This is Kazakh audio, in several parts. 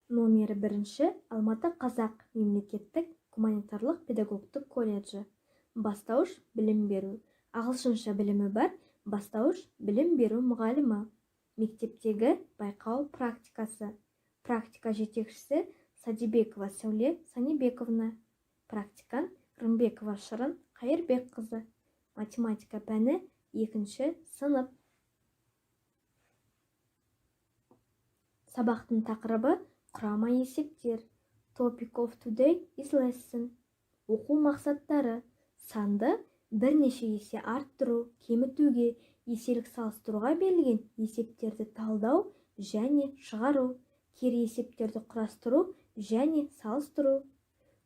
Номері бірінші Алматы қазақ мемлекеттік гуманитарлық педагогтік колледжі. Бастауыш білім беру. Ағылшынша білімі бар бастауыш білім беру мұғалімі. Мектептегі байқау практикасы. Практика жетекшісі Садибекова Сәуле Санибековна. Практикант Рымбекова Шырын Қайырбекқызы. Математика пәні, екінші сынып. Сабақтың тақырыбы: құрама есептер. Topic of today is lesson. Оқу мақсаттары: санды бірнеше есе арттыру, кемітуге, еселік салыстыруға берілген есептерді талдау және шығару, кері есептерді құрастыру және салыстыру,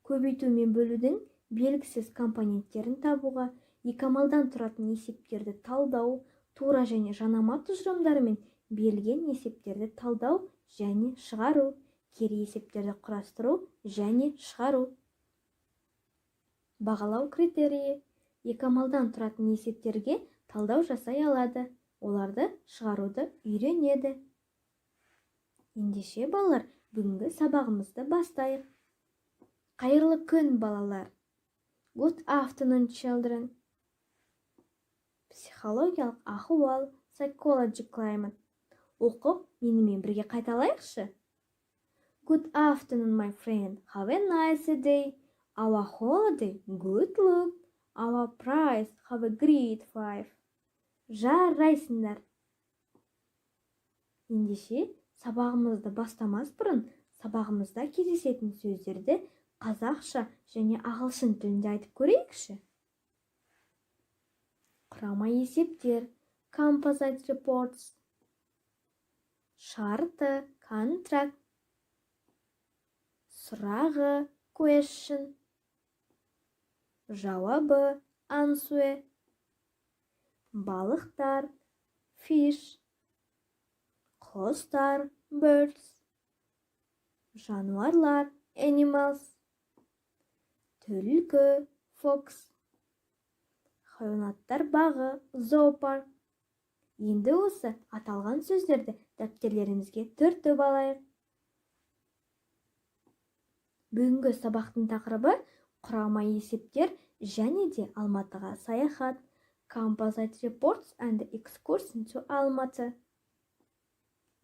көбейту мен бөлудің белгісіз компоненттерін табуға, екі амалдан тұратын есептерді талдау, тура және жанама тұжырымдарымен берілген есептерді талдау және шығару, кері есептерді құрастыру және шығару. Бағалау критерийі: екі амалдан тұратын есептерге талдау жасай алады, оларды шығаруды үйренеді. Ендеше, балалар, бүгінгі сабағымызды бастайық. Қайырлы күн, балалар! Good afternoon, children. Психологиялық ахуал, psychology climate. Оқып, менімен бірге қайталайықшы. Good afternoon, my friend. Have a nice day. Our holiday, good luck. Our prize, have a great five. Жарайсыңдар! Ендеше, сабағымызды бастамас бұрын сабағымызда кездесетін сөздерді қазақша және ағылшын тілінде айтып көрейікші. Құрама есептер, composite reports. Шарты, contract. Сұрағы, question. Жауабы, answer. Балықтар, fish. Құстар, birds. Жануарлар, animals. Түлкі, fox. Хайуанаттар бағы, зоопарк. Енді осы аталған сөздерді дәптерлерімізге түртіп алайық. Бүгінгі сабақтың тақырыбы: құрама есептер және де Алматыға саяхат. Composite reports and excursion to Almaty.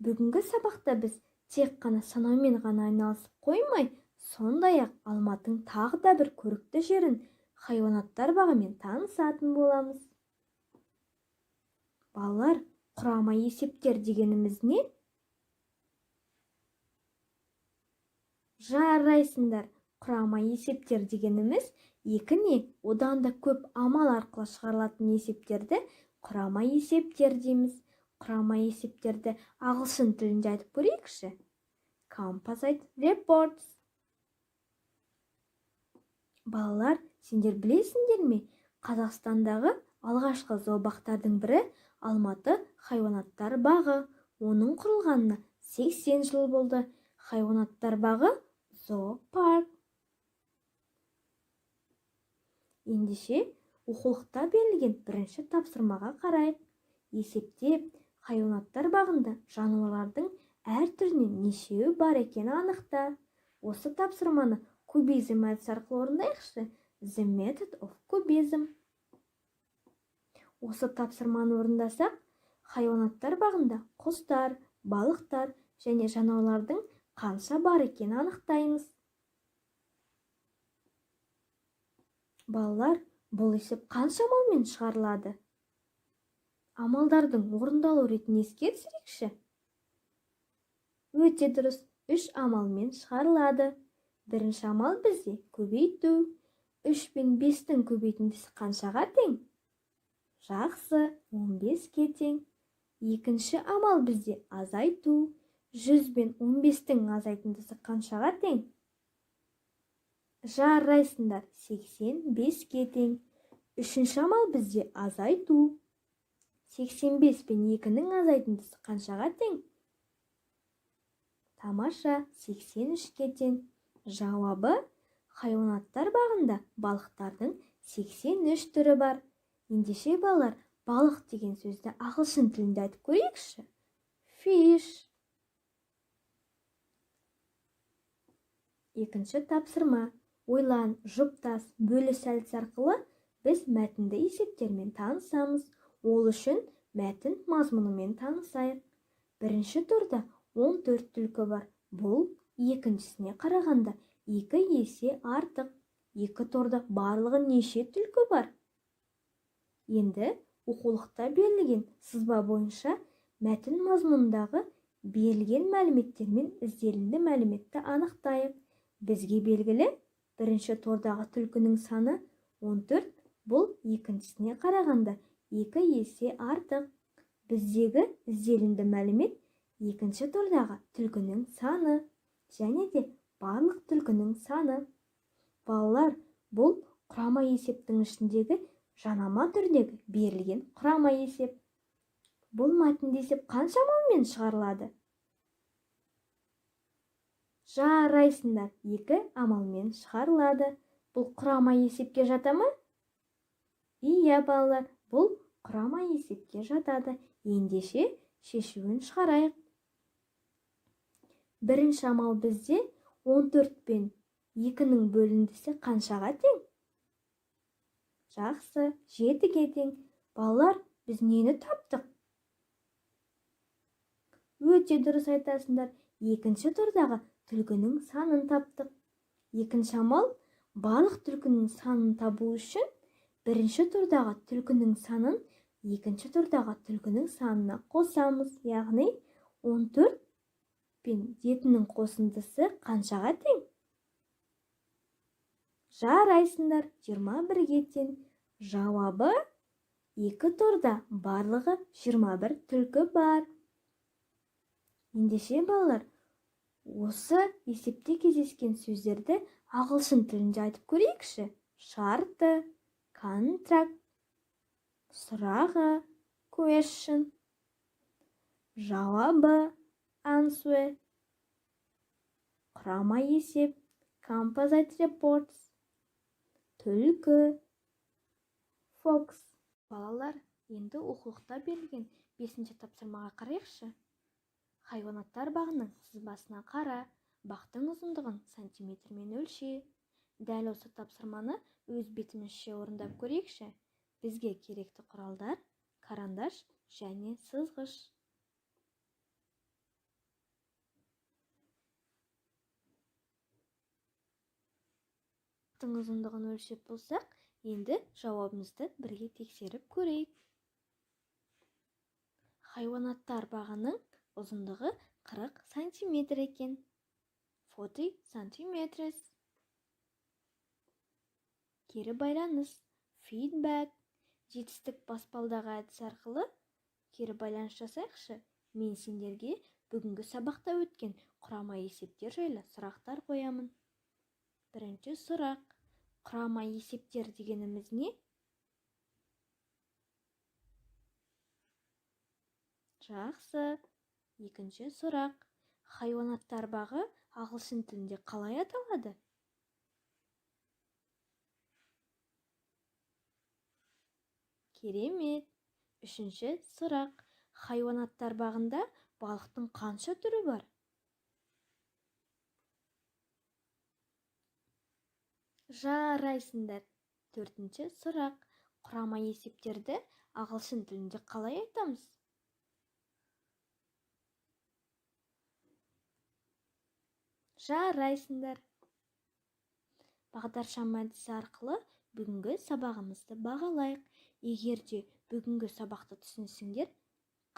Бүгінгі сабақта біз тек қана санаумен ғана айналысып қоймай, сондай-ақ Алматының тағы да бір көрікті жерін, хайуанаттар бағымен танысатын боламыз. Балалар, құрама есептер дегеніміз не? Жарайсыңдар! Құрама есептер дегеніміз екі не одан да көп амал арқылы шығарылатын есептерді құрама есептер дейміз. Құрама есептерді ағылшын тілінде айтып көрейікші. Composite reports. Балалар, сендер білесіңдер ме, Қазақстандағы алғашқы зообақтардың бірі — Алматы хайуанаттар бағы. Оның құрылғанына 80 жыл болды. Хайуанаттар бағы, зоопарк. Ендеше, оқулықта берілген бірінші тапсырмаға қарайық. Есептеп, хайуанаттар бағында жануарлардың әр түрінен нешеуі бар екенін анықта. Осы тапсырманы кубизм әдісі арқылы орындайықшы. The method of cubism. Осы тапсырманы орындасақ, хайуанаттар бағында құстар, балықтар және жануарлардың қанша бар екенін анықтаймыз. Балалар, бұл есеп қанша амалмен шығарылады? Амалдардың орындалу ретін еске түсірейікші. Өте дұрыс, үш амалмен шығарылады. Бірінші амал бізде көбейту. Үш пен бестің көбейтіндісі қаншаға тең? Жақсы, 15-ке тең. Екінші амал бізде азайту. 100 бен 15-тің азайтындысы қаншаға тең? Жарайсыңдар, 85-ке тең. Үшінші амал бізде азайту. 85 пен 2-нің азайтындысы қаншаға тең? Тамаша, 83-ке тең. Жауабы: хайуанаттар бағында балықтардың 83 түрі бар. Ендеше, балалар, балық деген сөзді ағылшын тілінде айтып көрейікші. Fish. Екінші тапсырма. Ойлан, жұптас, бөліс әдісі арқылы біз мәтінді есептермен танысамыз. Ол үшін мәтін мазмұнымен танысайық. Бірінші торда 14 түлкі бар. Бұл екіншісіне қарағанда 2 есе артық. Екі торда барлығы неше түлкі бар? Енді оқулықта берілген сызба бойынша мәтін мазмұнындағы берілген мәліметтермен ізделінді мәліметті анықтайық. Бізге белгілі, бірінші тордағы түлкінің саны 14, бұл екіншісіне қарағанда 2 есе артық. Біздегі ізделінді мәлімет екінші тордағы түлкінің саны және де барлық түлкінің саны. Балалар, бұл құрама есептің ішіндегі жанама түрдегі берілген құрама есеп. Бұл мәтінді есеп қанша амалмен шығарылады? Жарайсыңдар, 2 амалмен шығарылады. Бұл құрама есепке жата ма? Иә, балалар, бұл құрама есепке жатады. Ендеше шешуін шығарайық. Бірінші амал бізде 14 пен 2-нің бөліндісі қаншаға тең? Жақсы, 7-ге тең. Балалар, біз нені таптық? Өте дұрыс айтасыңдар. Екінші тордағы түлкінің санын таптық. Екінші амал, барлық түлкінің санын табу үшін бірінші тордағы түлкінің санын екінші тордағы түлкінің санына қосамыз. Яғни 14 пен 7-нің қосындысы қаншаға тең? Жарайсыңдар, 21-ге тең. Жауабы екі торда барлығы 21 түлкі бар. Ендеше балалар, осы есепте кездескен сөздерді ағылшын тілінде айтып көрейікші. Шарты, контракт, сұрағы, question, жауабы, answer, құрама есеп, composite reports, түлкі, fox. Балалар, енді оқулықта берілген 5-ші тапсырмаға қарайықшы. Хайуанаттар бағының сызбасына қара, бақтың ұзындығын сантиметрмен өлше. Дәл осы тапсырманы өз бетімізше орындап көрейікші. Бізге керекті құралдар карандаш және сызғыш. Бақтың ұзындығын өлшеп болсақ, енді жауабымызды бірге тексеріп көрейік. Хайуанаттар бағының ұзындығы 40 сантиметр екен. 40 сантиметрес. Кері байланыс, feedback. Жетістік баспалдағы әдіс арқылы кері байланыс жасайықшы. Мен сендерге бүгінгі сабақта өткен құрама есептер жайлы сұрақтар қоямын. Бірінші сұрақ. Құрама есептер дегеніміз не? Жақсы. Екінші сұрақ. Хайуанаттар бағы ағылшын тілінде қалай аталады? Керемет. Үшінші сұрақ. Хайуанаттар бағында балықтың қанша түрі бар? Жарайсыңдар. Төртінші сұрақ. Құрама есептерді ағылшын тілінде қалай айтамыз? Жарайсыңдар. Бағдаршам әдісі арқылы бүгінгі сабағымызды бағалайық. Егер де бүгінгі сабақты түсінсеңдер,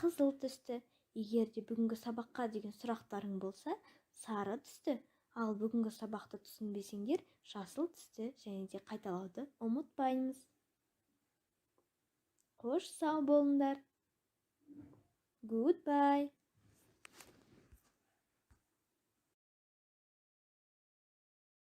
қызыл түсті. Егер де бүгінгі сабаққа деген сұрақтарың болса, сары түсті. Ал бүгінгі сабақты түсінбесеңдер, жасыл түсті және де қайталауды ұмытпаймыз. Қош, сау болыңдар. Goodbye.